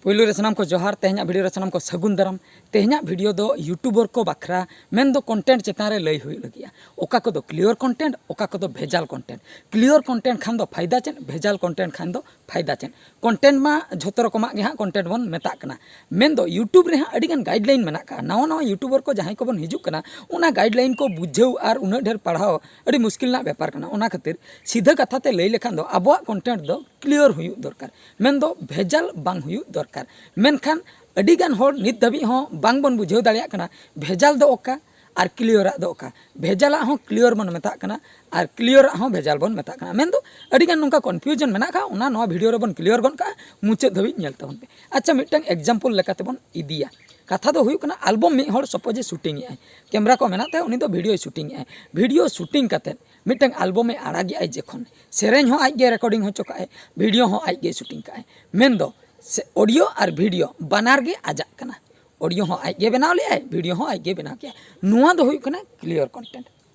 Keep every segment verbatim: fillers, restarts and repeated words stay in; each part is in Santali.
ᱯᱩᱭᱞᱩ ᱨᱮ ᱥᱟᱱᱟᱢ ᱠᱚ ᱡᱚᱦᱟᱨ, ᱛᱮᱦᱮᱧᱟᱜ ᱵᱷᱤᱰᱤᱭᱳ ᱨᱮ ᱥᱟᱱᱟᱢ ᱠᱚ ᱥᱟᱹᱜᱩᱱ ᱫᱟᱨᱟᱢ᱾ ᱛᱮᱦᱮᱧᱟᱜ ᱵᱷᱤᱰᱤᱭᱳ ᱫᱚ ᱭᱩᱴᱩᱵᱟᱨ ᱠᱚ ᱵᱟᱠᱷᱨᱟ, ᱢᱮᱱᱫᱚ ᱠᱚᱱᱴᱮᱱᱴ ᱪᱮᱛᱟᱱ ᱨᱮ ᱞᱟᱹᱭ ᱦᱩᱭᱩᱜ ᱞᱟᱹᱜᱤᱫᱼᱟ᱾ ᱚᱠᱟ ᱠᱚᱫᱚ ᱠᱞᱤᱭᱚᱨ ᱠᱚᱱᱴᱮᱱᱴ, ᱚᱠᱟ ᱠᱚᱫᱚ ᱵᱷᱮᱡᱟᱞ ᱠᱚᱱᱴᱮᱱᱴ᱾ ᱠᱞᱤᱭᱚᱨ ᱠᱚᱱᱴᱮᱱᱴ ᱠᱷᱟᱱ ᱫᱚ ᱯᱷᱟᱭᱫᱟ ᱪᱮᱫ, ᱵᱷᱮᱡᱟᱞ ᱠᱚᱱᱴᱮᱱᱴ ᱠᱷᱟᱱ ᱫᱚ ᱯᱷᱟᱭᱫᱟ ᱪᱮᱫ? ᱠᱚᱱᱴᱮᱱᱴ ᱢᱟ ᱡᱷᱚᱛᱚ ᱨᱚᱠᱚᱢᱟᱜ ᱜᱮ ᱦᱟᱸᱜ ᱠᱚᱱᱴᱮᱱᱴ ᱵᱚᱱ ᱢᱮᱛᱟᱜ ᱠᱟᱱᱟ᱾ ᱢᱮᱱᱫᱚ ᱭᱩᱴᱩᱵᱽ ᱨᱮ ᱦᱟᱸᱜ ᱟᱹᱰᱤᱜᱟᱱ ᱜᱟᱭᱤᱰᱞᱟᱭᱤᱱ ᱢᱮᱱᱟᱜ ᱠᱟᱜᱼᱟ᱾ ᱱᱟᱣᱟ ᱱᱟᱣᱟ ᱭᱩᱴᱩᱵᱟᱨ ᱠᱚ ᱡᱟᱦᱟᱸᱭ ᱠᱚᱵᱚᱱ ᱦᱤᱡᱩᱜ ᱠᱟᱱᱟ, ᱚᱱᱟ ᱜᱟᱭᱤᱰᱞᱟᱭᱤᱱ ᱠᱚ ᱵᱩᱡᱷᱟᱹᱣ ᱟᱨ ᱩᱱᱟᱹᱜ ᱰᱷᱮᱨ ᱯᱟᱲᱦᱟᱣ ᱟᱹᱰᱤ ᱢᱩᱥᱠᱤᱞ ᱨᱮᱱᱟᱜ ᱵᱮᱯᱟᱨ ᱠᱟᱱᱟ᱾ ᱚᱱᱟ ᱠᱷᱟᱹᱛᱤᱨ ᱥᱤᱫᱷᱟᱹ ᱠᱟᱛᱷᱟ ᱛᱮ ᱞᱟᱹᱭ ᱞᱮᱠᱷᱟᱱ ᱫᱚ ᱟᱵᱚᱣᱟᱜ ᱠᱚᱱᱴᱮᱱᱴ ᱫᱚ ᱠᱞᱤᱭᱚᱨ ᱦᱩᱭᱩᱜ ᱫᱚᱨᱠᱟᱨ, ᱢᱮᱱᱫᱚ ᱵᱷᱮᱡᱟᱞ ᱵᱟᱝ ᱦᱩᱭᱩᱜ ᱫᱚᱨᱠᱟᱨ᱾ ᱢᱮᱱᱠᱷᱟᱱ ᱟᱹᱰᱤᱜᱟᱱ ᱦᱚᱲ ᱱᱤᱛ ᱫᱷᱟᱹᱵᱤᱡ ᱦᱚᱸ ᱵᱟᱝ ᱵᱚᱱ ᱵᱩᱡᱷᱟᱹᱣ ᱫᱟᱲᱮᱭᱟᱜ ᱠᱟᱱᱟ ᱵᱷᱮᱡᱟᱞ ᱫᱚ ᱚᱠᱟ ᱟᱨ ᱠᱞᱤᱭᱚᱨᱟᱜ ᱫᱚ ᱚᱠᱟ᱾ ᱵᱷᱮᱡᱟᱞᱟᱜ ᱦᱚᱸ ᱠᱞᱤᱭᱚᱨ ᱵᱚᱱ ᱢᱮᱛᱟᱜ ᱠᱟᱱᱟ ᱟᱨ ᱠᱞᱤᱭᱚᱨᱟᱜ ᱦᱚᱸ ᱵᱷᱮᱡᱟᱞ ᱵᱚᱱ ᱢᱮᱛᱟᱜ ᱠᱟᱱᱟ᱾ ᱢᱮᱱᱫᱚ ᱟᱹᱰᱤᱜᱟᱱ ᱱᱚᱝᱠᱟ ᱠᱚᱱᱯᱷᱤᱭᱩᱡᱚᱱ ᱢᱮᱱᱟᱜ ᱠᱷᱟᱱ ᱚᱱᱟ ᱱᱚᱣᱟ ᱵᱷᱤᱰᱤᱭᱳ ᱨᱮᱵᱚᱱ ᱠᱞᱤᱭᱚᱨ ᱜᱚᱫ ᱠᱟᱜᱼᱟ᱾ ᱢᱩᱪᱟᱹᱫ ᱫᱷᱟᱹᱵᱤᱡ ᱧᱮᱞ ᱛᱟᱵᱚᱱ ᱯᱮ᱾ ᱟᱪᱪᱷᱟ, ᱢᱤᱫᱴᱟᱝ ᱮᱠᱡᱟᱢᱯᱚᱞ ᱞᱮᱠᱟᱛᱮ ᱵᱚᱱ ᱤᱫᱤᱭᱟ᱾ ᱠᱟᱛᱷᱟ ᱫᱚ ᱦᱩᱭᱩᱜ ᱠᱟᱱᱟ, ᱟᱞᱵᱚᱢ ᱢᱤᱫ ᱦᱚᱲ ᱥᱟᱯᱳᱡᱽ ᱮ ᱥᱩᱴᱤᱝ ᱮᱜᱼᱟᱭ, ᱠᱮᱢᱨᱟ ᱠᱚ ᱢᱮᱱᱟᱜ ᱛᱟᱭᱟ, ᱩᱱᱤ ᱫᱚ ᱵᱷᱤᱰᱤᱭᱳᱭ ᱥᱩᱴᱤᱝ ᱮᱜᱼᱟᱭ᱾ ᱵᱷᱤᱰᱤᱭᱳ ᱥᱩᱴᱤᱝ ᱠᱟᱛᱮᱫ ᱢᱤᱫᱴᱟᱝ ᱟᱞᱵᱚᱢᱮ ᱟᱲᱟᱜᱮᱜᱼᱟᱭ, ᱡᱚᱠᱷᱚᱱ ᱥᱮᱨᱮᱧ ᱦᱚᱸ ᱟᱡ ᱜᱮ ᱨᱮᱠᱚᱨᱰᱤᱝ ᱦᱚᱪᱚ ᱠᱟᱜᱼᱟᱭ, ᱵᱷᱤᱰᱤᱭᱳ ᱦᱚᱸ ᱟᱡ ᱜᱮ ᱥᱩᱴᱤᱝ ᱠᱟᱜᱼᱟᱭ᱾ ᱢᱮᱱᱫᱚ ᱚᱰᱤᱭᱳ ᱟᱨ ᱵᱷᱤᱰᱤᱭᱳ ᱵᱟᱱᱟᱨ ᱜᱮ ᱟᱡᱟᱜ ᱠᱟᱱᱟ᱾ ᱚᱰᱤᱭᱳ ᱦᱚᱸ ᱟᱡ ᱜᱮ ᱵᱮᱱᱟᱣ ᱞᱮᱜᱼᱟᱭ, ᱵᱷᱤᱰᱤᱭᱳ ᱦᱚᱸ ᱟᱡ ᱜᱮ ᱵᱮᱱᱟᱣ ᱠᱮᱜᱼᱟᱭ᱾ ᱱᱚᱣᱟ ᱫᱚ ᱦᱩᱭᱩᱜ ᱠᱟᱱᱟ ᱠᱞᱤᱭᱚᱨ ᱠᱚᱱᱴᱮᱱᱴ᱾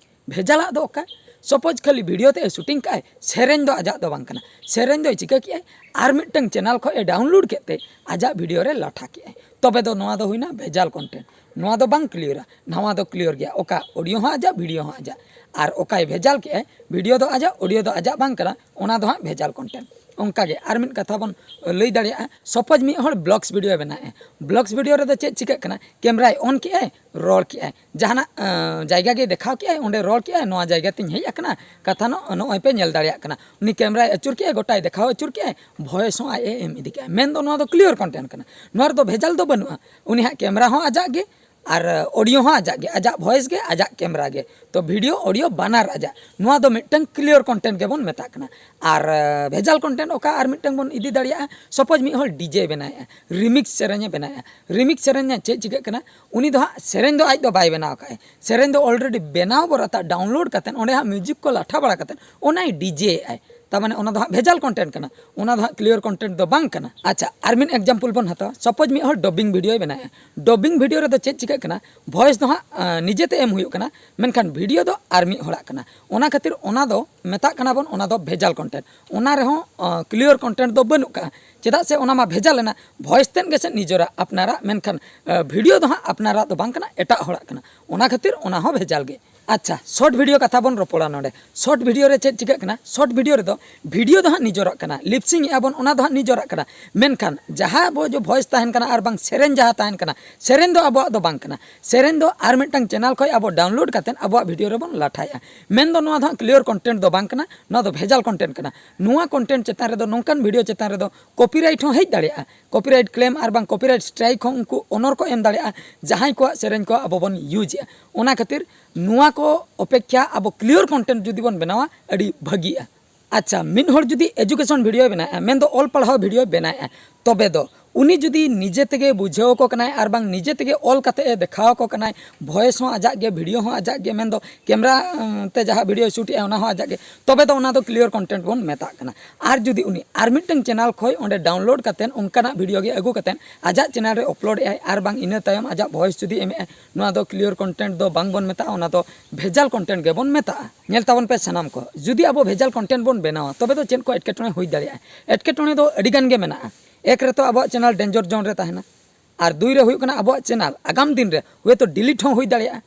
ᱵᱷᱮᱡᱟᱞᱟᱜ ᱫᱚ ᱚᱠᱟ? ᱥᱟᱯᱳᱡᱽ ᱠᱷᱟᱹᱞᱤ ᱵᱷᱤᱰᱤᱭᱳ ᱛᱮ ᱥᱩᱴᱤᱝ ᱠᱟᱜᱼᱟᱭ, ᱥᱮᱨᱮᱧ ᱫᱚ ᱟᱡᱟᱜ ᱫᱚ ᱵᱟᱝ ᱠᱟᱱᱟ᱾ ᱥᱮᱨᱮᱧ ᱫᱚᱭ ᱪᱤᱠᱟᱹ ᱠᱮᱜᱼᱟᱭ? ᱟᱨ ᱢᱤᱫᱴᱟᱝ ᱪᱮᱱᱮᱞ ᱠᱷᱚᱱ ᱮ ᱰᱟᱣᱩᱱᱞᱳᱰ ᱠᱮᱫ ᱛᱮ ᱟᱡᱟᱜ ᱵᱷᱤᱰᱤᱭᱳ ᱨᱮ ᱞᱟᱴᱷᱟ ᱠᱮᱜᱼᱟᱭ᱾ ᱛᱚᱵᱮ ᱫᱚ ᱱᱚᱣᱟ ᱫᱚ ᱦᱩᱭᱱᱟ ᱵᱷᱮᱡᱟᱞ ᱠᱚᱱᱴᱮᱱᱴ᱾ ᱱᱚᱣᱟ ᱫᱚ ᱵᱟᱝ ᱠᱞᱤᱭᱚᱨᱟ, ᱱᱚᱣᱟ ᱫᱚ ᱠᱞᱤᱭᱚᱨ ᱜᱮᱭᱟ᱾ ᱚᱠᱟ? ᱚᱰᱤᱭᱳ ᱦᱚᱸ ᱟᱡᱟᱜ, ᱵᱷᱤᱰᱤᱭᱳ ᱦᱚᱸ ᱟᱡᱟᱜ᱾ ᱟᱨ ᱚᱠᱟᱭ ᱵᱷᱮᱡᱟᱞ ᱠᱮᱜᱼᱟᱭ, ᱵᱷᱤᱰᱤᱭᱳ ᱫᱚ ᱟᱡᱟᱜ, ᱚᱰᱤᱭᱳ ᱫᱚ ᱟᱡᱟᱜ ᱵᱟᱝ ᱠᱟᱱᱟ, ᱚᱱᱟ ᱫᱚ ᱦᱟᱸᱜ ᱵᱷᱮᱡᱟᱞ ᱠᱚᱱᱴᱮᱱᱴ᱾ ᱚᱱᱠᱟᱜᱮ ᱟᱨ ᱢᱤᱫ ᱠᱟᱛᱷᱟ ᱵᱚᱱ ᱞᱟᱹᱭ ᱫᱟᱲᱮᱭᱟᱜᱼᱟ᱾ ᱥᱟᱯᱳᱡᱽ ᱢᱤᱫ ᱦᱚᱲ ᱵᱞᱚᱜᱥ ᱵᱷᱤᱰᱤᱭᱳ ᱵᱮᱱᱟᱣᱮᱫᱼᱟ᱾ ᱵᱞᱚᱜᱥ ᱵᱷᱤᱰᱤᱭᱳ ᱨᱮᱫᱚ ᱪᱮᱫ ᱪᱤᱠᱟᱹᱜ ᱠᱟᱱᱟ? ᱠᱮᱢᱨᱟᱭ ᱚᱱ ᱠᱮᱜᱼᱟᱭ, ᱨᱚᱲ ᱠᱮᱜᱼᱟᱭ, ᱡᱟᱦᱟᱱᱟᱜ ᱟᱸ, ᱡᱟᱭᱜᱟ ᱜᱮ ᱫᱮᱠᱷᱟᱣ ᱠᱮᱜᱼᱟᱭ, ᱚᱸᱰᱮ ᱨᱚᱲ ᱠᱮᱜᱼᱟᱭ, "ᱱᱚᱣᱟ ᱡᱟᱭᱜᱟ ᱛᱤᱧ ᱦᱮᱡ ᱟᱠᱟᱱᱟ, ᱠᱟᱛᱷᱟ ᱱᱚᱜ-, ᱱᱚᱜᱼᱚᱭ ᱯᱮ ᱧᱮᱞ ᱫᱟᱲᱮᱭᱟᱜ ᱠᱟᱱᱟ᱾" ᱩᱱᱤ ᱠᱮᱢᱨᱟᱭ ᱟᱹᱪᱩᱨ ᱠᱮᱜᱼᱟᱭ, ᱜᱚᱴᱟᱭ ᱫᱮᱠᱷᱟᱣ ᱟᱹᱪᱩᱨ ᱠᱮᱜᱼᱟᱭ, ᱵᱷᱚᱭᱮᱥ ᱦᱚᱸ ᱟᱡ ᱮ ᱮᱢ ᱤᱫᱤ ᱠᱮᱜᱼᱟᱭ᱾ ᱢᱮᱱᱫᱚ ᱱᱚᱣᱟ ᱫᱚ ᱠᱞᱤᱭᱚᱨ ᱠᱚᱱᱴᱮᱱᱴ ᱠᱟᱱᱟ᱾ ᱱᱚᱣᱟ ᱨᱮᱫᱚ ᱵᱷᱮᱡᱟᱞ ᱫᱚ ᱵᱟᱹᱱᱩᱜᱼᱟ᱾ ᱩᱱᱤ ᱦᱟᱸᱜ ᱠᱮᱢᱨᱟ ᱦᱚᱸ ᱟᱡᱟᱜ ᱜᱮ ᱟᱨ ᱚᱰᱤᱭᱳ ᱦᱚᱸ ᱟᱡᱟᱜ ᱜᱮ, ᱟᱡᱟᱜ ᱵᱷᱚᱭᱮᱥ ᱜᱮ, ᱟᱡᱟᱜ ᱠᱮᱢᱨᱟ ᱜᱮ᱾ ᱛᱚ ᱵᱷᱤᱰᱤᱭᱳ, ᱚᱰᱤᱭᱳ ᱵᱟᱱᱟᱨ ᱟᱡᱟᱜ᱾ ᱱᱚᱣᱟ ᱫᱚ ᱢᱤᱫᱴᱟᱝ ᱠᱞᱤᱭᱚᱨ ᱠᱚᱱᱴᱮᱱᱴ ᱜᱮᱵᱚᱱ ᱢᱮᱛᱟᱜ ᱠᱟᱱᱟ᱾ ᱟᱨ ᱟᱸ, ᱵᱷᱮᱡᱟᱞ ᱠᱚᱱᱴᱮᱱᱴ ᱚᱠᱟ ᱟᱨ ᱢᱤᱫᱴᱟᱝ ᱵᱚᱱ ᱤᱫᱤ ᱫᱟᱲᱮᱭᱟᱜᱼᱟ? ᱥᱟᱯᱳᱡᱽ ᱢᱤᱫ ᱦᱚᱲ ᱰᱤᱡᱮ ᱵᱮᱱᱟᱣᱮᱫᱼᱟ, ᱨᱤᱢᱤᱠᱥ ᱥᱮᱨᱮᱧᱮ ᱵᱮᱱᱟᱣᱮᱫᱼᱟ᱾ ᱨᱤᱢᱤᱠᱥ ᱥᱮᱨᱮᱧ ᱨᱮ ᱪᱮᱫ ᱪᱤᱠᱟᱹᱜ ᱠᱟᱱᱟ? ᱩᱱᱤ ᱫᱚ ᱦᱟᱸᱜ ᱥᱮᱨᱮᱧ ᱫᱚ ᱟᱡ ᱫᱚ ᱵᱟᱭ ᱵᱮᱱᱟᱣ ᱟᱠᱟᱫᱼᱟ, ᱥᱮᱨᱮᱧ ᱫᱚ ᱚᱞᱨᱮᱰᱤ ᱵᱮᱱᱟᱣ ᱵᱚᱨᱟᱛᱟ ᱰᱟᱣᱩᱱᱞᱳᱰ ᱠᱟᱛᱮᱫ, ᱚᱸᱰᱮ ᱦᱟᱸᱜ ᱢᱤᱣᱡᱤᱠ ᱠᱚ ᱞᱟᱴᱷᱟ ᱵᱟᱲᱟ ᱠᱟᱛᱮᱫ ᱚᱱᱟᱭ ᱰᱤᱡᱮᱭᱮᱫᱼᱟᱭ᱾ ᱛᱟᱨ ᱢᱟᱱᱮ ᱚᱱᱟ ᱫᱚ ᱦᱟᱸᱜ ᱵᱷᱮᱡᱟᱞ ᱠᱚᱱᱴᱮᱱᱴ ᱠᱟᱱᱟ, ᱚᱱᱟ ᱫᱚ ᱦᱟᱸᱜ ᱠᱞᱤᱭᱟᱨ ᱠᱚᱱᱴᱮᱱᱴ ᱫᱚ ᱵᱟᱝ ᱠᱟᱱᱟ᱾ ᱟᱪᱪᱷᱟ, ᱟᱨ ᱢᱤᱫ ᱮᱠᱡᱟᱢᱯᱚᱞ ᱵᱚᱱ ᱦᱟᱛᱟᱣᱟ᱾ ᱥᱟᱯᱳᱡᱽ ᱢᱤᱫ ᱦᱚᱲ ᱰᱚᱵᱤᱝ ᱵᱷᱤᱰᱤᱭᱳᱭ ᱵᱮᱱᱟᱣᱮᱫᱼᱟ᱾ ᱰᱚᱵᱤᱝ ᱵᱷᱤᱰᱤᱭᱳ ᱨᱮᱫᱚ ᱪᱮᱫ ᱪᱤᱠᱟᱹᱜ ᱠᱟᱱᱟ? ᱵᱷᱚᱭᱮᱥ ᱫᱚ ᱦᱟᱸᱜ ᱟᱸ, ᱱᱤᱡᱮᱛᱮ ᱮᱢ ᱦᱩᱭᱩᱜ ᱠᱟᱱᱟ, ᱢᱮᱱᱠᱷᱟᱱ ᱵᱷᱤᱰᱤᱭᱳ ᱫᱚ ᱟᱨ ᱢᱤᱫ ᱦᱚᱲᱟᱜ ᱠᱟᱱᱟ᱾ ᱚᱱᱟ ᱠᱷᱟᱹᱛᱤᱨ ᱚᱱᱟ ᱫᱚ ᱢᱮᱛᱟᱜ ᱠᱟᱱᱟ ᱵᱚᱱ, ᱚᱱᱟ ᱫᱚ ᱵᱷᱮᱡᱟᱞ ᱠᱚᱱᱴᱮᱱᱴ᱾ ᱚᱱᱟ ᱨᱮᱦᱚᱸ ᱠᱞᱤᱭᱟᱨ ᱠᱚᱱᱴᱮᱱᱴ ᱫᱚ ᱵᱟᱹᱱᱩᱜ ᱠᱟᱜᱼᱟ, ᱪᱮᱫᱟᱜ ᱥᱮ ᱚᱱᱟ ᱢᱟ ᱵᱷᱮᱡᱟᱞ ᱮᱱᱟ, ᱵᱷᱚᱭᱮᱥ ᱛᱮᱫ ᱜᱮᱥᱮ ᱱᱤᱡᱮᱨᱟᱜ ᱟᱯᱱᱟᱨᱟᱜ, ᱢᱮᱱᱠᱷᱟᱱ ᱟᱸ, ᱵᱷᱤᱰᱤᱭᱳ ᱫᱚ ᱦᱟᱸᱜ ᱟᱯᱱᱟᱨᱟᱜ ᱫᱚ ᱵᱟᱝ ᱠᱟᱱᱟ, ᱮᱴᱟᱜ ᱦᱚᱲᱟᱜ ᱠᱟᱱᱟ᱾ ᱚᱱᱟ ᱠᱷᱟᱹᱛᱤᱨ ᱚᱱᱟ ᱦᱚᱸ ᱵᱷᱮᱡᱟᱞ ᱜᱮ᱾ ᱟᱪᱪᱷᱟ, ᱥᱚᱨᱴ ᱵᱷᱤᱰᱤᱭᱳ ᱠᱟᱛᱷᱟ ᱵᱚᱱ ᱨᱚᱯᱚᱲᱟ ᱱᱚᱰᱮ᱾ ᱥᱚᱨᱴ ᱵᱷᱤᱰᱤᱭᱳ ᱨᱮ ᱪᱮᱫ ᱪᱤᱠᱟᱹᱜ ᱠᱟᱱᱟ? ᱥᱚᱨᱴ ᱵᱷᱤᱰᱤᱭᱳ ᱨᱮᱫᱚ ᱵᱷᱤᱰᱤᱭᱳ ᱫᱚ ᱦᱟᱸᱜ ᱱᱤᱡᱚᱨᱟᱜ ᱠᱟᱱᱟ, ᱞᱤᱯᱥᱤᱝ ᱮᱫᱼᱟ ᱵᱚᱱ, ᱚᱱᱟ ᱫᱚ ᱦᱟᱸᱜ ᱱᱤᱡᱚᱨᱟᱜ ᱠᱟᱱᱟ᱾ ᱢᱮᱱᱠᱷᱟᱱ ᱡᱟᱦᱟᱸ ᱟᱵᱚ ᱡᱮ ᱵᱷᱚᱭᱮᱥ ᱛᱟᱦᱮᱱ ᱠᱟᱱᱟ ᱟᱨ ᱵᱟᱝ ᱥᱮᱨᱮᱧ ᱡᱟᱦᱟᱸ ᱛᱟᱦᱮᱱ ᱠᱟᱱᱟ, ᱥᱮᱨᱮᱧ ᱫᱚ ᱟᱵᱚᱣᱟᱜ ᱫᱚ ᱵᱟᱝ ᱠᱟᱱᱟ᱾ ᱥᱮᱨᱮᱧ ᱫᱚ ᱟᱨ ᱢᱤᱫᱴᱟᱝ ᱪᱮᱱᱮᱞ ᱠᱷᱚᱱ ᱟᱵᱚ ᱰᱟᱣᱩᱱᱞᱳᱰ ᱠᱟᱛᱮᱫ ᱟᱵᱚᱣᱟᱜ ᱵᱷᱤᱰᱤᱭᱳ ᱨᱮᱵᱚᱱ ᱞᱟᱴᱷᱟᱭᱮᱫᱼᱟ᱾ ᱢᱮᱱᱫᱚ ᱱᱚᱣᱟ ᱫᱚ ᱦᱟᱸᱜ ᱠᱞᱤᱭᱟᱨ ᱠᱚᱱᱴᱮᱱᱴ ᱫᱚ ᱵᱟᱝ ᱠᱟᱱᱟ, ᱱᱚᱣᱟ ᱫᱚ ᱵᱷᱮᱡᱟᱞ ᱠᱚᱱᱴᱮᱱᱴ ᱠᱟᱱᱟ᱾ ᱱᱚᱣᱟ ᱠᱚᱱᱴᱮᱱᱴ ᱪᱮᱛᱟᱱ ᱨᱮᱫᱚ, ᱱᱚᱝᱠᱟᱱ ᱵᱷᱤᱰᱤᱭᱳ ᱪᱮᱛᱟᱱ ᱨᱮᱫᱚ ᱠᱚᱯᱤᱨᱟᱭᱤᱴ ᱦᱚᱸ ᱦᱮᱡ ᱫᱟᱲᱮᱭᱟᱜᱼᱟ᱾ ᱠᱚᱯᱤᱨᱟᱭᱤᱴ ᱠᱞᱮᱢ ᱟᱨ ᱵᱟᱝ ᱠᱚᱯᱤᱨᱟᱭᱤᱴ ᱥᱴᱨᱟᱭᱤᱠ ᱦᱚᱸ ᱩᱱᱠᱩ ᱚᱱᱚᱨ ᱠᱚ ᱮᱢ ᱫᱟᱲᱮᱭᱟᱜᱼᱟ, ᱡᱟᱦᱟᱸᱭ ᱠᱚᱣᱟᱜ ᱥᱮᱨᱮᱧ ᱠᱚ ᱟᱵᱚ ᱵᱚᱱ ᱤᱭᱩᱡᱽ ᱮᱫᱼᱟ᱾ ᱚᱱᱟ ᱠᱷᱟᱹᱛᱤᱨ ᱱᱚᱣᱟ ᱠᱚ ᱚᱯᱮᱠᱠᱷᱟ ᱟᱵᱚ ᱠᱞᱤᱭᱟᱨ ᱠᱚᱱᱴᱮᱱᱴ ᱡᱩᱫᱤ ᱵᱚᱱ ᱵᱮᱱᱟᱣᱟ, ᱟᱹᱰᱤ ᱵᱷᱟᱹᱜᱤᱜᱼᱟ᱾ ᱟᱪᱪᱷᱟ, ᱢᱤᱫ ᱦᱚᱲ ᱡᱩᱫᱤ ᱮᱡᱩᱠᱮᱥᱚᱱ ᱵᱷᱤᱰᱤᱭᱳᱭ ᱵᱮᱱᱟᱣᱮᱫᱼᱟ, ᱢᱮᱱᱫᱚ ᱚᱞ ᱯᱟᱲᱦᱟᱣ ᱵᱷᱤᱰᱤᱭᱳᱭ ᱵᱮᱱᱟᱣᱮᱫᱼᱟ, ᱛᱚᱵᱮ ᱫᱚ ᱩᱱᱤ ᱡᱩᱫᱤ ᱱᱤᱡᱮ ᱛᱮᱜᱮ ᱵᱩᱡᱷᱟᱹᱣ ᱟᱠᱚ ᱠᱟᱱᱟᱭ ᱟᱨ ᱵᱟᱝ ᱱᱤᱡᱮ ᱛᱮᱜᱮ ᱚᱞ ᱠᱟᱛᱮ ᱮ ᱫᱮᱠᱷᱟᱣ ᱟᱠᱚ ᱠᱟᱱᱟᱭ, ᱵᱷᱚᱭᱮᱥ ᱦᱚᱸ ᱟᱡᱟᱜ ᱜᱮ, ᱵᱷᱤᱰᱤᱭᱳ ᱦᱚᱸ ᱟᱡᱟᱜ ᱜᱮ, ᱢᱮᱱᱫᱚ ᱠᱮᱢᱨᱟ ᱛᱮ ᱡᱟᱦᱟᱸ ᱵᱷᱤᱰᱤᱭᱳᱭ ᱥᱩᱴ ᱮᱫᱼᱟ, ᱚᱱᱟ ᱦᱚᱸ ᱟᱡᱟᱜ ᱜᱮ, ᱛᱚᱵᱮ ᱫᱚ ᱚᱱᱟ ᱫᱚ ᱠᱞᱤᱭᱟᱨ ᱠᱚᱱᱴᱮᱱᱴ ᱵᱚᱱ ᱢᱮᱛᱟᱜ ᱠᱟᱱᱟ᱾ ᱟᱨ ᱡᱩᱫᱤ ᱩᱱᱤ ᱟᱨ ᱢᱤᱫᱴᱟᱝ ᱪᱮᱱᱮᱞ ᱠᱷᱚᱱ ᱚᱸᱰᱮ ᱰᱟᱣᱩᱱᱞᱳᱰ ᱠᱟᱛᱮᱫ ᱚᱱᱠᱟᱱᱟᱜ ᱵᱷᱤᱰᱤᱭᱳ ᱜᱮ ᱟᱹᱜᱩ ᱠᱟᱛᱮᱫ ᱟᱡᱟᱜ ᱪᱮᱱᱮᱞ ᱨᱮ ᱟᱯᱞᱳᱰ ᱮᱫᱼᱟᱭ ᱟᱨ ᱵᱟᱝ ᱤᱱᱟᱹ ᱛᱟᱭᱚᱢ ᱟᱡᱟᱜ ᱵᱷᱚᱭᱮᱥ ᱡᱩᱫᱤ ᱮᱢᱮᱫᱼᱟᱭ, ᱱᱚᱣᱟ ᱫᱚ ᱠᱞᱤᱭᱟᱨ ᱠᱚᱱᱴᱮᱱᱴ ᱫᱚ ᱵᱟᱝ ᱵᱚᱱ ᱢᱮᱛᱟᱜᱼᱟ, ᱚᱱᱟ ᱫᱚ ᱵᱷᱮᱡᱟᱞ ᱠᱚᱱᱴᱮᱱᱴ ᱜᱮᱵᱚᱱ ᱢᱮᱛᱟᱜᱼᱟ᱾ ᱧᱮᱞ ᱛᱟᱵᱚᱱ ᱯᱮ ᱥᱟᱱᱟᱢ ᱠᱚ, ᱡᱩᱫᱤ ᱟᱵᱚ ᱵᱷᱮᱡᱟᱞ ᱠᱚᱱᱴᱮᱱᱴ ᱵᱚᱱ ᱵᱮᱱᱟᱣᱟ, ᱛᱚᱵᱮ ᱫᱚ ᱪᱮᱫ ᱠᱚ ᱮᱴᱠᱮᱴᱚᱬᱮ ᱦᱩᱭ ᱫᱟᱲᱮᱭᱟᱜᱼᱟ? ᱮᱴᱠᱮᱴᱚᱬᱮ ᱫᱚ ᱟᱹᱰᱤ ᱜᱟᱱ ᱜᱮ ᱢᱮᱱᱟᱜᱼᱟ᱾ ᱮᱠ ᱨᱮᱛᱚ ᱟᱵᱚᱣᱟᱜ ᱪᱮᱱᱮᱞ ᱰᱮᱧᱡᱟᱨ ᱡᱳᱱ ᱨᱮ ᱛᱟᱦᱮᱱᱟ, ᱟᱨ ᱫᱩᱭ ᱨᱮ ᱦᱩᱭᱩᱜ ᱠᱟᱱᱟ ᱟᱵᱚᱣᱟᱜ ᱪᱮᱱᱮᱞ ᱟᱜᱟᱢ ᱫᱤᱱ ᱨᱮ ᱦᱚᱭᱛᱳ ᱰᱤᱞᱤᱴ ᱦᱚᱸ ᱦᱩᱭ ᱫᱟᱲᱮᱭᱟᱜᱼᱟ᱾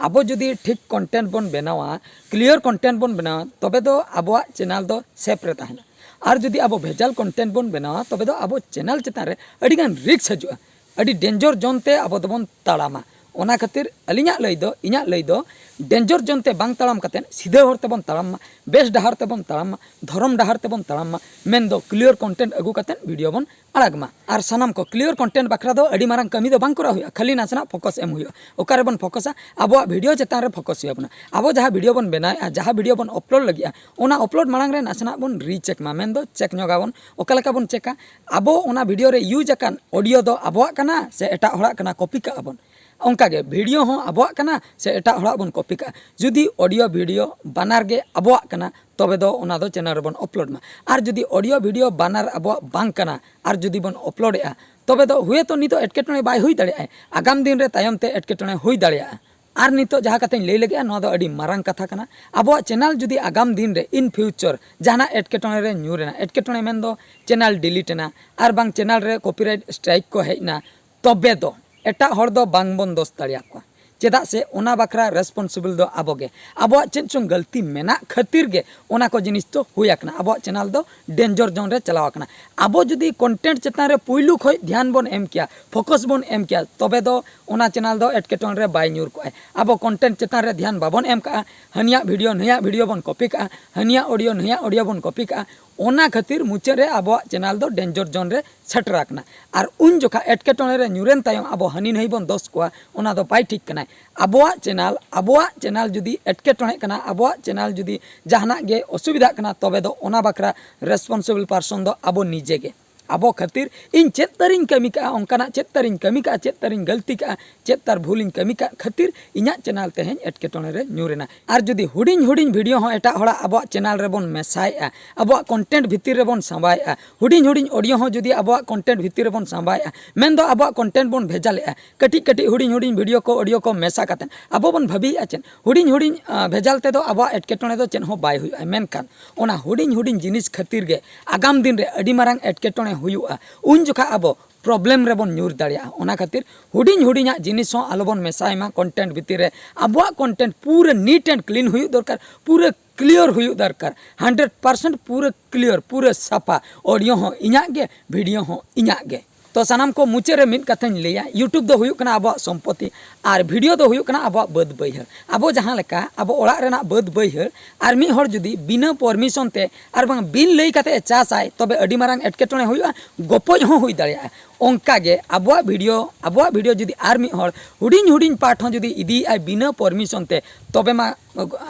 ᱟᱵᱚ ᱡᱩᱫᱤ ᱴᱷᱤᱠ ᱠᱚᱱᱴᱮᱱᱴ ᱵᱚᱱ ᱵᱮᱱᱟᱣᱟ, ᱠᱞᱤᱭᱟᱨ ᱠᱚᱱᱴᱮᱱᱴ ᱵᱚᱱ ᱵᱮᱱᱟᱣᱟ, ᱛᱚᱵᱮ ᱫᱚ ᱟᱵᱚᱣᱟᱜ ᱪᱮᱱᱮᱞ ᱫᱚ ᱥᱮᱯ ᱨᱮ ᱛᱟᱦᱮᱱᱟ᱾ ᱟᱨ ᱡᱩᱫᱤ ᱟᱵᱚ ᱵᱷᱮᱡᱟᱞ ᱠᱚᱱᱴᱮᱱᱴ ᱵᱚᱱ ᱵᱮᱱᱟᱣᱟ, ᱛᱚᱵᱮ ᱫᱚ ᱟᱵᱚ ᱪᱮᱱᱮᱞ ᱪᱮᱛᱟᱱ ᱨᱮ ᱟᱹᱰᱤ ᱜᱟᱱ ᱨᱤᱠᱥ ᱦᱤᱡᱩᱜᱼᱟ, ᱟᱹᱰᱤ ᱰᱮᱧᱡᱟᱨ ᱡᱳᱱ ᱛᱮ ᱟᱵᱚ ᱫᱚᱵᱚᱱ ᱛᱟᱲᱟᱢᱟ᱾ ᱚᱱᱟ ᱠᱷᱟᱹᱛᱤᱨ ᱟᱹᱞᱤᱧᱟᱜ ᱞᱟᱹᱭ ᱫᱚ, ᱤᱧᱟᱹᱜ ᱞᱟᱹᱭ ᱫᱚ, ᱰᱮᱧᱡᱟᱨ ᱡᱳᱱ ᱛᱮ ᱵᱟᱝ ᱛᱟᱲᱟᱢ ᱠᱟᱛᱮᱫ ᱥᱤᱫᱷᱟᱹ ᱦᱚᱨ ᱛᱮᱵᱚᱱ ᱛᱟᱲᱟᱢ ᱢᱟ, ᱵᱮᱥ ᱰᱟᱦᱟᱨ ᱛᱮᱵᱚᱱ ᱛᱟᱲᱟᱢ ᱢᱟ, ᱫᱷᱚᱨᱚᱢ ᱰᱟᱦᱟᱨ ᱛᱮᱵᱚᱱ ᱛᱟᱲᱟᱢ ᱢᱟ, ᱢᱮᱱᱫᱚ ᱠᱞᱤᱭᱟᱨ ᱠᱚᱱᱴᱮᱱᱴ ᱟᱹᱜᱩ ᱠᱟᱛᱮᱫ ᱵᱷᱤᱰᱤᱭᱳ ᱵᱚᱱ ᱟᱲᱟᱜᱽ ᱢᱟ᱾ ᱟᱨ ᱥᱟᱱᱟᱢ ᱠᱚ, ᱠᱞᱤᱭᱟᱨ ᱠᱚᱱᱴᱮᱱᱴ ᱵᱟᱠᱷᱨᱟ ᱫᱚ ᱟᱹᱰᱤ ᱢᱟᱨᱟᱝ ᱠᱟᱹᱢᱤ ᱫᱚ ᱵᱟᱝ ᱠᱚᱨᱟᱣ ᱦᱩᱭᱩᱜᱼᱟ, ᱠᱷᱟᱹᱞᱤ ᱱᱟᱥᱮᱱᱟᱜ ᱯᱷᱳᱠᱟᱥ ᱮᱢ ᱦᱩᱭᱩᱜᱼᱟ᱾ ᱚᱠᱟ ᱨᱮᱵᱚᱱ ᱯᱷᱳᱠᱟᱥᱟ? ᱟᱵᱚᱣᱟᱜ ᱵᱷᱤᱰᱤᱭᱳ ᱪᱮᱛᱟᱱ ᱨᱮ ᱯᱷᱳᱠᱟᱥ ᱦᱩᱭ ᱟᱵᱚᱱᱟ᱾ ᱟᱵᱚ ᱡᱟᱦᱟᱸ ᱵᱷᱤᱰᱤᱭᱳ ᱵᱚᱱ ᱵᱮᱱᱟᱣᱮᱫᱼᱟ, ᱡᱟᱦᱟᱸ ᱵᱷᱤᱰᱤᱭᱳ ᱵᱚᱱ ᱟᱯᱞᱳᱰ ᱞᱟᱹᱜᱤᱫᱼᱟ, ᱚᱱᱟ ᱟᱯᱞᱳᱰ ᱢᱟᱲᱟᱝ ᱨᱮ ᱱᱟᱥᱮᱱᱟᱜ ᱵᱚᱱ ᱨᱤᱪᱮᱠ ᱢᱟ, ᱢᱮᱱᱫᱚ ᱪᱮᱠ ᱧᱚᱜᱟᱵᱚᱱ᱾ ᱚᱠᱟ ᱞᱮᱠᱟ ᱵᱚᱱ ᱪᱮᱠᱟ? ᱟᱵᱚ ᱚᱱᱟ ᱵᱷᱤᱰᱤᱭᱳ ᱨᱮ ᱤᱭᱩᱡᱽ ᱟᱠᱟᱱ ᱚᱰᱤᱭᱳ ᱫᱚ ᱟᱵᱚᱣᱟᱜ ᱠᱟᱱᱟ ᱥᱮ ᱮᱴᱟᱜ ᱦᱚᱲᱟᱜ ᱠᱟᱱᱟ, ᱠᱚᱯᱤ ᱠᱟᱜᱼᱟ ᱵᱚᱱ᱾ ᱚᱱᱠᱟᱜᱮ ᱵᱷᱤᱰᱤᱭᱳ ᱦᱚᱸ ᱟᱵᱚᱣᱟᱜ ᱠᱟᱱᱟ ᱥᱮ ᱮᱴᱟᱜ ᱦᱚᱲᱟᱜ ᱵᱚᱱ ᱠᱚᱯᱤ ᱠᱟᱜᱼᱟ? ᱡᱩᱫᱤ ᱚᱰᱤᱭᱳ ᱵᱷᱤᱰᱤᱭᱳ ᱵᱟᱱᱟᱨ ᱜᱮ ᱟᱵᱚᱣᱟᱜ ᱠᱟᱱᱟ, ᱛᱚᱵᱮ ᱫᱚ ᱚᱱᱟ ᱫᱚ ᱪᱮᱱᱮᱞ ᱨᱮᱵᱚᱱ ᱟᱯᱞᱳᱰ ᱢᱟ᱾ ᱟᱨ ᱡᱩᱫᱤ ᱚᱰᱤᱭᱳ ᱵᱷᱤᱰᱤᱭᱳ ᱵᱟᱱᱟᱨ ᱟᱵᱚᱣᱟᱜ ᱵᱟᱝ ᱠᱟᱱᱟ ᱟᱨ ᱡᱩᱫᱤ ᱵᱚᱱ ᱟᱯᱞᱳᱰᱮᱜᱼᱟ, ᱛᱚᱵᱮ ᱫᱚ ᱦᱩᱭᱮᱛᱚ ᱱᱤᱛᱚᱜ ᱮᱴᱠᱮᱴᱚᱬᱮ ᱵᱟᱭ ᱦᱩᱭ ᱫᱟᱲᱮᱭᱟᱜᱼᱟ, ᱟᱜᱟᱢ ᱫᱤᱱ ᱨᱮ ᱛᱟᱭᱚᱢ ᱛᱮ ᱮᱴᱠᱮᱴᱚᱬᱮ ᱦᱩᱭ ᱫᱟᱲᱮᱭᱟᱜᱼᱟ᱾ ᱟᱨ ᱱᱤᱛᱚᱜ ᱡᱟᱦᱟᱸ ᱠᱟᱛᱷᱟᱧ ᱞᱟᱹᱭ ᱞᱟᱹᱜᱤᱫᱼᱟ, ᱱᱚᱣᱟ ᱫᱚ ᱟᱹᱰᱤ ᱢᱟᱨᱟᱝ ᱠᱟᱛᱷᱟ ᱠᱟᱱᱟ᱾ ᱟᱵᱚᱣᱟᱜ ᱪᱮᱱᱮᱞ ᱡᱩᱫᱤ ᱟᱜᱟᱢ ᱫᱤᱱ ᱨᱮ, in future, ᱡᱟᱦᱟᱱᱟᱜ ᱮᱴᱠᱮᱴᱚᱬᱮ ᱨᱮ ᱧᱩᱨ ᱮᱱᱟ, ᱮᱴᱠᱮᱴᱚᱬᱮ ᱢᱮᱱᱫᱚ ᱪᱮᱱᱮᱞ ᱰᱤᱞᱤᱴ ᱮᱱᱟ ᱟᱨ ᱵᱟᱝ ᱪᱮᱱᱮᱞ ᱨᱮ ᱠᱚᱯᱤᱨᱟᱭᱤᱴ ᱥᱴᱨᱟᱭᱤᱠ ᱠᱚ ᱦᱮᱡ ᱮᱱᱟ, ᱛᱚᱵᱮ ᱫᱚ ᱮᱴᱟᱜ ᱦᱚᱲ ᱫᱚ ᱵᱟᱝ ᱵᱚᱱ ᱫᱳᱥ ᱫᱟᱲᱮᱭᱟᱠᱚᱣᱟ᱾ ᱪᱮᱫᱟᱜ ᱥᱮ ᱚᱱᱟ ᱵᱟᱠᱷᱨᱟ ᱨᱮᱥᱯᱚᱱᱥᱤᱵᱚᱞ ᱫᱚ ᱟᱵᱚ ᱜᱮ᱾ ᱟᱵᱚᱣᱟᱜ ᱪᱮᱫ ᱪᱚᱝ ᱜᱟᱹᱞᱛᱤ ᱢᱮᱱᱟᱜ ᱠᱷᱟᱹᱛᱤᱨ ᱜᱮ ᱚᱱᱟ ᱠᱚ ᱡᱤᱱᱤᱥ ᱫᱚ ᱦᱩᱭ ᱟᱠᱟᱱᱟ᱾ ᱟᱵᱚᱣᱟᱜ ᱪᱮᱱᱮᱞ ᱫᱚ ᱰᱮᱧᱡᱟᱨ ᱡᱳᱱ ᱨᱮ ᱪᱟᱞᱟᱣ ᱟᱠᱟᱱᱟ᱾ ᱟᱵᱚ ᱡᱩᱫᱤ ᱠᱚᱱᱴᱮᱱᱴ ᱪᱮᱛᱟᱱ ᱨᱮ ᱯᱩᱭᱞᱩ ᱠᱷᱚᱱ ᱫᱷᱮᱭᱟᱱ ᱵᱚᱱ ᱮᱢ ᱠᱮᱭᱟ, ᱯᱷᱳᱠᱟᱥ ᱵᱚᱱ ᱮᱢ ᱠᱮᱭᱟ, ᱛᱚᱵᱮ ᱫᱚ ᱚᱱᱟ ᱪᱮᱱᱮᱞ ᱫᱚ ᱮᱴᱠᱮᱴᱚᱬᱮ ᱨᱮ ᱵᱟᱭ ᱧᱩᱨ ᱠᱚᱜᱼᱟᱭ᱾ ᱟᱵᱚ ᱠᱚᱱᱴᱮᱱᱴ ᱪᱮᱛᱟᱱ ᱨᱮ ᱫᱷᱮᱭᱟᱱ ᱵᱟᱵᱚᱱ ᱮᱢ ᱠᱟᱜᱼᱟ, ᱦᱟᱹᱱᱤᱭᱟᱜ ᱵᱷᱤᱰᱤᱭᱳ ᱱᱩᱭᱟᱜ ᱵᱷᱤᱰᱤᱭᱳ ᱵᱚᱱ ᱠᱚᱯᱤ ᱠᱟᱜᱼᱟ, ᱦᱟᱹᱱᱤᱭᱟᱜ ᱚᱰᱤᱭᱳ ᱱᱩᱭᱟᱜ ᱚᱰᱤᱭᱳ ᱵᱚᱱ ᱠᱚᱯᱤ ᱠᱟᱜᱼᱟ, ᱚᱱᱟ ᱠᱷᱟᱹᱛᱤᱨ ᱢᱩᱪᱟᱹᱫ ᱨᱮ ᱟᱵᱚᱣᱟᱜ ᱪᱮᱱᱮᱞ ᱫᱚ ᱰᱮᱧᱡᱟᱨ ᱡᱳᱱ ᱨᱮ ᱥᱮᱴᱮᱨ ᱟᱠᱟᱱᱟ᱾ ᱟᱨ ᱩᱱ ᱡᱚᱠᱷᱟ ᱮᱴᱠᱮᱴᱚᱬᱮ ᱨᱮ ᱧᱩᱨᱮᱱ ᱛᱟᱭᱚᱢ ᱟᱵᱚ ᱦᱟᱹᱱᱤ ᱱᱟᱹᱭ ᱵᱚᱱ ᱫᱳᱥ ᱠᱚᱣᱟ, ᱚᱱᱟ ᱫᱚ ᱵᱟᱭ ᱴᱷᱤᱠ ᱠᱟᱱᱟᱭ᱾ ᱟᱵᱚᱣᱟᱜ ᱪᱮᱱᱮᱞ, ᱟᱵᱚᱣᱟᱜ ᱪᱮᱱᱮᱞ ᱡᱩᱫᱤ ᱮᱴᱠᱮᱴᱚᱬᱮᱜ ᱠᱟᱱᱟ, ᱟᱵᱚᱣᱟᱜ ᱪᱮᱱᱮᱞ ᱡᱩᱫᱤ ᱡᱟᱦᱟᱱᱟᱜ ᱜᱮ ᱚᱥᱩᱵᱤᱫᱷᱟᱜ ᱠᱟᱱᱟ, ᱛᱚᱵᱮ ᱫᱚ ᱚᱱᱟ ᱵᱟᱠᱷᱨᱟ ᱨᱮᱥᱯᱚᱱᱥᱤᱵᱚᱞ ᱯᱟᱨᱥᱚᱱ ᱫᱚ ᱟᱵᱚ ᱱᱤᱡᱮ ᱜᱮ᱾ ᱟᱵᱚ ᱠᱷᱟᱹᱛᱤᱨ ᱤᱧ ᱪᱮᱫ ᱛᱟᱨᱤᱧ ᱠᱟᱹᱢᱤ ᱠᱟᱜᱼᱟ, ᱚᱱᱠᱟᱱᱟᱜ ᱪᱮᱫ ᱛᱟᱨᱤᱧ ᱠᱟᱹᱢᱤ ᱠᱟᱜᱼᱟ, ᱪᱮᱫ ᱛᱟᱨᱤᱧ ᱜᱟᱹᱞᱛᱤ ᱠᱟᱜᱼᱟ, ᱪᱮᱫ ᱛᱟᱨ ᱵᱷᱩᱞᱤᱧ ᱠᱟᱹᱢᱤ ᱠᱟᱜ ᱠᱷᱟᱹᱛᱤᱨ ᱤᱧᱟᱹᱜ ᱪᱮᱱᱮᱞ ᱛᱮᱦᱮᱧ ᱮᱴᱠᱮᱴᱚᱬᱮ ᱨᱮ ᱧᱩᱨ ᱮᱱᱟ᱾ ᱟᱨ ᱡᱩᱫᱤ ᱦᱩᱰᱤᱧ ᱦᱩᱰᱤᱧ ᱵᱷᱤᱰᱤᱭᱳ ᱦᱚᱸ ᱮᱴᱟᱜ ᱦᱚᱲᱟᱜ ᱟᱵᱚᱣᱟᱜ ᱪᱮᱱᱮᱞ ᱨᱮᱵᱚᱱ ᱢᱮᱥᱟᱭᱮᱫᱼᱟ, ᱟᱵᱚᱣᱟᱜ ᱠᱚᱱᱴᱮᱱᱴ ᱵᱷᱤᱛᱤᱨ ᱨᱮᱵᱚᱱ ᱥᱟᱸᱵᱟᱭᱮᱫᱼᱟ, ᱦᱩᱰᱤᱧ ᱦᱩᱰᱤᱧ ᱚᱰᱤᱭᱳ ᱦᱚᱸ ᱡᱩᱫᱤ ᱟᱵᱚᱣᱟᱜ ᱠᱚᱱᱴᱮᱱᱴ ᱵᱷᱤᱛᱤᱨ ᱨᱮᱵᱚᱱ ᱥᱟᱸᱵᱟᱭᱮᱫᱼᱟ, ᱢᱮᱱᱫᱚ ᱟᱵᱚᱣᱟᱜ ᱠᱚᱱᱴᱮᱱᱴ ᱵᱚᱱ ᱵᱷᱮᱡᱟ ᱞᱮᱫᱼᱟ, ᱠᱟᱹᱴᱤᱡ ᱠᱟᱹᱴᱤᱡ ᱦᱩᱰᱤᱧ ᱦᱩᱰᱤᱧ ᱵᱷᱤᱰᱤᱭᱳ ᱠᱚ, ᱚᱰᱤᱭᱳ ᱠᱚ ᱢᱮᱥᱟ ᱠᱟᱛᱮᱫ ᱟᱵᱚ ᱵᱚᱱ ᱵᱷᱟᱹᱵᱤᱭᱮᱫᱼᱟ ᱪᱮᱫ? ᱦᱩᱰᱤᱧ ᱦᱩᱰᱤᱧ, ᱟᱸ, ᱵᱷᱮᱡᱟᱞ ᱛᱮᱫᱚ ᱟᱵᱚᱣᱟᱜ ᱮᱴᱠᱮᱴᱚᱬᱮ ᱫᱚ ᱪᱮᱫ ᱦᱚᱸ ᱵᱟᱭ ᱦᱩᱭᱩᱜᱼᱟ᱾ ᱢᱮᱱᱠᱷᱟᱱ ᱚᱱᱟ ᱦᱩᱰᱤᱧ ᱦᱩᱰᱤᱧ ᱡᱤᱱᱤᱥ ᱠᱷᱟᱹᱛᱤᱨ ᱜᱮ ᱟᱜᱟᱢ ᱫᱤᱱ ᱨᱮ ᱟᱹᱰᱤ ᱢᱟᱨᱟᱝ ᱮᱴᱠᱮᱴᱚᱬᱮ ᱦᱩᱭᱩᱜᱼᱟ᱾ ᱩᱱ ᱡᱚᱠᱷᱟ ᱟᱵᱚ ᱯᱨᱚᱵᱞᱮᱢ ᱨᱮᱵᱚᱱ ᱧᱩᱨ ᱫᱟᱲᱮᱭᱟᱜᱼᱟ᱾ ᱚᱱᱟ ᱠᱷᱟᱹᱛᱤᱨ ᱦᱩᱰᱤᱧ ᱦᱩᱰᱤᱧᱟᱜ ᱡᱤᱱᱤᱥ ᱦᱚᱸ ᱟᱞᱚᱵᱚᱱ ᱢᱮᱥᱟᱭ ᱢᱟ ᱠᱚᱱᱴᱮᱱᱴ ᱵᱷᱤᱛᱤᱨ ᱨᱮ᱾ ᱟᱵᱚᱣᱟᱜ ᱠᱚᱱᱴᱮᱱᱴ ᱯᱩᱨᱟᱹ ᱱᱤᱴ ᱮᱱᱰ ᱠᱞᱤᱱ ᱦᱩᱭᱩᱜ ᱫᱚᱨᱠᱟᱨ, ᱯᱩᱨᱟᱹ ᱠᱞᱤᱭᱟᱨ ᱦᱩᱭᱩᱜ ᱫᱚᱨᱠᱟᱨ, ᱦᱟᱱᱰᱨᱮᱰ ᱯᱟᱨᱥᱮᱱᱴ ᱯᱩᱨᱟᱹ ᱠᱞᱤᱭᱟᱨ, ᱯᱩᱨᱟᱹ ᱥᱟᱯᱷᱟ᱾ ᱚᱰᱤᱭᱳ ᱦᱚᱸ ᱤᱧᱟᱹᱜ ᱜᱮ, ᱵᱷᱤᱰᱤᱭᱳ ᱦᱚᱸ ᱤᱧᱟᱹᱜ ᱜᱮ᱾ ᱛᱚ ᱥᱟᱱᱟᱢ ᱠᱚ ᱢᱩᱪᱟᱹᱫ ᱨᱮ ᱢᱤᱫ ᱠᱟᱛᱷᱟᱧ ᱞᱟᱹᱭᱟ, YouTube ᱫᱚ ᱦᱩᱭᱩᱜ ᱠᱟᱱᱟ ᱟᱵᱚᱣᱟᱜ ᱥᱚᱢᱯᱚᱛᱤ ᱟᱨ ᱵᱷᱤᱰᱤᱭᱳ ᱫᱚ ᱦᱩᱭᱩᱜ ᱠᱟᱱᱟ ᱟᱵᱚᱣᱟᱜ ᱵᱟᱹᱫᱽ ᱵᱟᱹᱭᱦᱟᱹᱲ᱾ ᱟᱵᱚ ᱡᱟᱦᱟᱸ ᱞᱮᱠᱟ ᱟᱵᱚ ᱚᱲᱟᱜ ᱨᱮᱱᱟᱜ ᱵᱟᱹᱫᱽ ᱵᱟᱹᱭᱦᱟᱹᱲ ᱟᱨ ᱢᱤᱫ ᱦᱚᱲ ᱡᱩᱫᱤ ᱵᱤᱱᱟᱹ ᱯᱟᱨᱢᱤᱥᱚᱱ ᱛᱮ ᱟᱨ ᱵᱟᱝ ᱵᱤᱱ ᱞᱟᱹᱭ ᱠᱟᱛᱮ ᱮ ᱪᱟᱥᱟᱭ, ᱛᱚᱵᱮ ᱟᱹᱰᱤ ᱢᱟᱨᱟᱝ ᱮᱴᱠᱮᱴᱚᱬᱮ ᱦᱩᱭᱩᱜᱼᱟ, ᱜᱚᱯᱚᱡ ᱦᱚᱸ ᱦᱩᱭ ᱫᱟᱲᱮᱭᱟᱜᱼᱟ᱾ ᱚᱱᱠᱟ ᱜᱮ ᱟᱵᱚᱣᱟᱜ ᱵᱷᱤᱰᱤᱭᱳ, ᱟᱵᱚᱣᱟᱜ ᱵᱷᱤᱰᱤᱭᱳ ᱡᱩᱫᱤ ᱟᱨ ᱢᱤᱫ ᱦᱚᱲ ᱦᱩᱰᱤᱧ ᱦᱩᱰᱤᱧ ᱯᱟᱨᱴ ᱦᱚᱸ ᱡᱩᱫᱤ ᱤᱫᱤᱭᱮᱫᱼᱟᱭ ᱵᱤᱱᱟᱹ ᱯᱟᱨᱢᱤᱥᱚᱱ ᱛᱮ, ᱛᱚᱵᱮ ᱢᱟ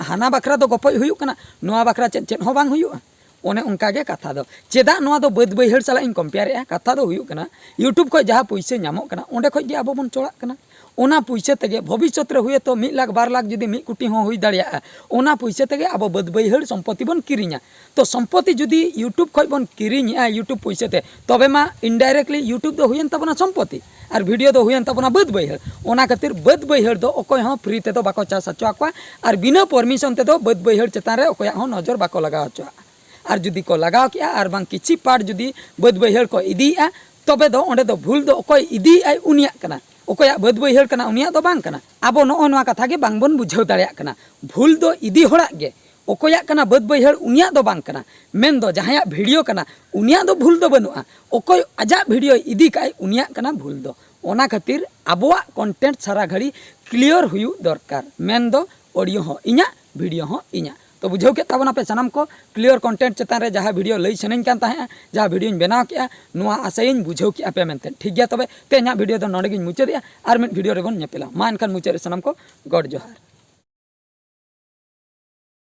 ᱦᱟᱱᱟ ᱵᱟᱠᱷᱨᱟ ᱫᱚ ᱜᱚᱯᱚᱡ ᱦᱩᱭᱩᱜ ᱠᱟᱱᱟ, ᱱᱚᱣᱟ ᱵᱟᱠᱷᱨᱟ ᱪᱮᱫ, ᱪᱮᱫ ᱦᱚᱸ ᱵᱟᱝ ᱦᱩᱭᱩᱜᱼᱟ᱾ ᱚᱱᱮ ᱚᱱᱠᱟ ᱜᱮ ᱠᱟᱛᱷᱟ ᱫᱚ᱾ ᱪᱮᱫᱟᱜ ᱱᱚᱣᱟ ᱫᱚ ᱵᱟᱹᱫᱽ ᱵᱟᱹᱭᱦᱟᱹᱲ ᱥᱟᱞᱟᱜ ᱤᱧ ᱠᱚᱢᱯᱮᱭᱟᱨᱮᱜᱼᱟ? ᱠᱟᱛᱷᱟ ᱫᱚ ᱦᱩᱭᱩᱜ ᱠᱟᱱᱟ, YouTube ᱠᱷᱚᱱ ᱡᱟᱦᱟᱸ ᱯᱩᱭᱥᱟᱹ ᱧᱟᱢᱚᱜ ᱠᱟᱱᱟ, ᱚᱸᱰᱮ ᱠᱷᱚᱱ ᱜᱮ ᱟᱵᱚ ᱵᱚᱱ ᱪᱚᱲᱟᱜ ᱠᱟᱱᱟ᱾ ᱚᱱᱟ ᱯᱩᱭᱥᱟᱹ ᱛᱮᱜᱮ ᱵᱷᱚᱵᱤᱥᱥᱚᱛ ᱨᱮ ᱦᱩᱭᱛᱚ ᱢᱤᱫ ᱞᱟᱠᱷ ᱵᱟᱨ ᱞᱟᱠᱷ ᱡᱩᱫᱤ ᱢᱤᱫ ᱠᱳᱴᱤ ᱦᱚᱸ ᱦᱩᱭ ᱫᱟᱲᱮᱭᱟᱜᱼᱟ, ᱚᱱᱟ ᱯᱩᱭᱥᱟᱹ ᱛᱮᱜᱮ ᱟᱵᱚ ᱵᱟᱹᱫᱽ ᱵᱟᱹᱭᱦᱟᱹᱲ ᱥᱚᱢᱯᱚᱛᱤ ᱵᱚᱱ ᱠᱤᱨᱤᱧᱟ᱾ ᱛᱚ ᱥᱚᱢᱯᱚᱛᱤ ᱡᱩᱫᱤ YouTube ᱠᱷᱚᱱ ᱵᱚᱱ ᱠᱤᱨᱤᱧᱮᱜᱼᱟ YouTube ᱯᱩᱭᱥᱟᱹ ᱛᱮ, ᱛᱚᱵᱮ ᱢᱟ indirectly YouTube ᱫᱚ ᱦᱩᱭᱮᱱ ᱛᱟᱵᱚᱱᱟ ᱥᱚᱢᱯᱚᱛᱤ, ᱟᱨ ᱵᱷᱤᱰᱤᱭᱳ ᱫᱚ ᱦᱩᱭᱮᱱ ᱛᱟᱵᱚᱱᱟ ᱵᱟᱹᱫᱽ ᱵᱟᱹᱭᱦᱟᱹᱲ᱾ ᱚᱱᱟ ᱠᱷᱟᱹᱛᱤᱨ ᱵᱟᱹᱫᱽ ᱵᱟᱹᱭᱦᱟᱹᱲ ᱫᱚ ᱚᱠᱚᱭ ᱦᱚᱸ ᱯᱷᱨᱤ ᱛᱮᱫᱚ ᱵᱟᱠᱚ ᱪᱟᱥ ᱦᱚᱪᱚ ᱟᱠᱚᱣᱟ, ᱟᱨ ᱵᱤᱱᱟᱹ ᱯᱟᱨᱢᱤᱥᱚᱱ ᱛᱮᱫᱚ ᱵᱟᱹᱫᱽ ᱵᱟᱹᱭᱦᱟᱹᱲ ᱪᱮᱛᱟᱱ ᱨᱮ ᱚᱠᱚᱭᱟᱜ ᱦᱚᱸ ᱱᱚᱡᱚᱨ ᱵᱟᱠᱚ ᱞᱟᱜᱟᱣ ᱦᱚᱪᱚᱣᱟᱜᱼᱟ᱾ ᱟᱨ ᱡᱩᱫᱤ ᱠᱚ ᱞᱟᱜᱟᱣ ᱠᱮᱜᱼᱟ ᱟᱨ ᱵᱟᱝ ᱠᱤᱪᱷᱤ ᱯᱟᱴ ᱡᱩᱫᱤ ᱵᱟᱹᱫᱽ ᱵᱟᱹᱭᱦᱟᱹᱲ ᱠᱚ ᱤᱫᱤᱭᱮᱜᱼᱟ, ᱛᱚᱵᱮ ᱫᱚ ᱚᱸᱰᱮ ᱫᱚ ᱵᱷᱩᱞ ᱫᱚ ᱚᱠᱚᱭ ᱤᱫᱤᱭᱮᱜᱼᱟᱭ ᱩᱱᱤᱭᱟᱜ ᱠᱟᱱᱟ, ᱚᱠᱚᱭᱟᱜ ᱵᱟᱹᱫᱽ ᱵᱟᱹᱭᱦᱟᱹᱲ ᱠᱟᱱᱟ ᱩᱱᱤᱭᱟᱜ ᱫᱚ ᱵᱟᱝ ᱠᱟᱱᱟ᱾ ᱟᱵᱚ ᱱᱚᱜᱼᱚ ᱱᱚᱣᱟ ᱠᱟᱛᱷᱟ ᱜᱮ ᱵᱟᱝ ᱵᱚᱱ ᱵᱩᱡᱷᱟᱹᱣ ᱫᱟᱲᱮᱭᱟᱜ ᱠᱟᱱᱟ᱾ ᱵᱷᱩᱞ ᱫᱚ ᱤᱫᱤ ᱦᱚᱲᱟᱜ ᱜᱮ, ᱚᱠᱚᱭᱟᱜ ᱠᱟᱱᱟ ᱵᱟᱹᱫᱽ ᱵᱟᱹᱭᱦᱟᱹᱲ ᱩᱱᱤᱭᱟᱜ ᱫᱚ ᱵᱟᱝ ᱠᱟᱱᱟ᱾ ᱢᱮᱱᱫᱚ ᱡᱟᱦᱟᱸᱭᱟᱜ ᱵᱷᱤᱰᱤᱭᱳ ᱠᱟᱱᱟ ᱩᱱᱤᱭᱟᱜ ᱫᱚ ᱵᱷᱩᱞ ᱫᱚ ᱵᱟᱹᱱᱩᱜᱼᱟ, ᱚᱠᱚᱭ ᱟᱡᱟᱜ ᱵᱷᱤᱰᱤᱭᱳᱭ ᱤᱫᱤ ᱠᱟᱜᱼᱟᱭ ᱩᱱᱤᱭᱟᱜ ᱠᱟᱱᱟ ᱵᱷᱩᱞ ᱫᱚ᱾ ᱚᱱᱟ ᱠᱷᱟᱹᱛᱤᱨ ᱟᱵᱚᱣᱟᱜ ᱠᱚᱱᱴᱮᱱᱴ ᱥᱟᱨᱟ ᱜᱷᱟᱹᱲᱤ ᱠᱞᱤᱭᱟᱨ ᱦᱩᱭᱩᱜ ᱫᱚᱨᱠᱟᱨ, ᱢᱮᱱᱫᱚ ᱚᱰᱤᱭᱳ ᱦᱚᱸ ᱤᱧᱟᱹᱜ, ᱵᱷᱤᱰᱤᱭᱳ ᱦᱚᱸ ᱤᱧᱟᱹᱜ᱾ ᱛᱚ ᱵᱩᱡᱷᱟᱹᱣ ᱠᱮᱫ ᱛᱟᱵᱚᱱᱟᱯᱮ ᱥᱟᱱᱟᱢ ᱠᱚ ᱠᱞᱤᱭᱟᱨ ᱠᱚᱱᱴᱮᱱᱴ ᱪᱮᱛᱟᱱ ᱨᱮ ᱡᱟᱦᱟᱸ ᱵᱷᱤᱰᱤᱭᱳ ᱞᱟᱹᱭ ᱥᱟᱱᱟᱧ ᱠᱟᱱ ᱛᱟᱦᱮᱸᱜᱼᱟ, ᱡᱟᱦᱟᱸ ᱵᱷᱤᱰᱤᱭᱳᱧ ᱵᱮᱱᱟᱣ ᱠᱮᱜᱼᱟ, ᱱᱚᱣᱟ ᱟᱥᱟᱭᱟᱹᱧ ᱵᱩᱡᱷᱟᱹᱣ ᱠᱮᱜᱼᱟ ᱯᱮ ᱢᱮᱱᱛᱮ᱾ ᱴᱷᱤᱠ ᱜᱮᱭᱟ, ᱛᱚᱵᱮ ᱛᱮᱦᱮᱧᱟᱜ ᱵᱷᱤᱰᱤᱭᱳ ᱫᱚ ᱱᱚᱰᱮ ᱜᱤᱧ ᱢᱩᱪᱟᱹᱫᱮᱜᱼᱟ᱾ ᱟᱨ ᱢᱤᱫ ᱵᱷᱤᱰᱤᱭᱳ ᱨᱮᱵᱚᱱ ᱧᱮᱯᱮᱞᱟ᱾ ᱢᱟ ᱮᱱᱠᱷᱟᱱ ᱢᱩᱪᱟᱹᱫ ᱨᱮ ᱥᱟᱱᱟᱢ ᱠᱚ ᱜᱚᱰ ᱡᱚᱦᱟᱨ᱾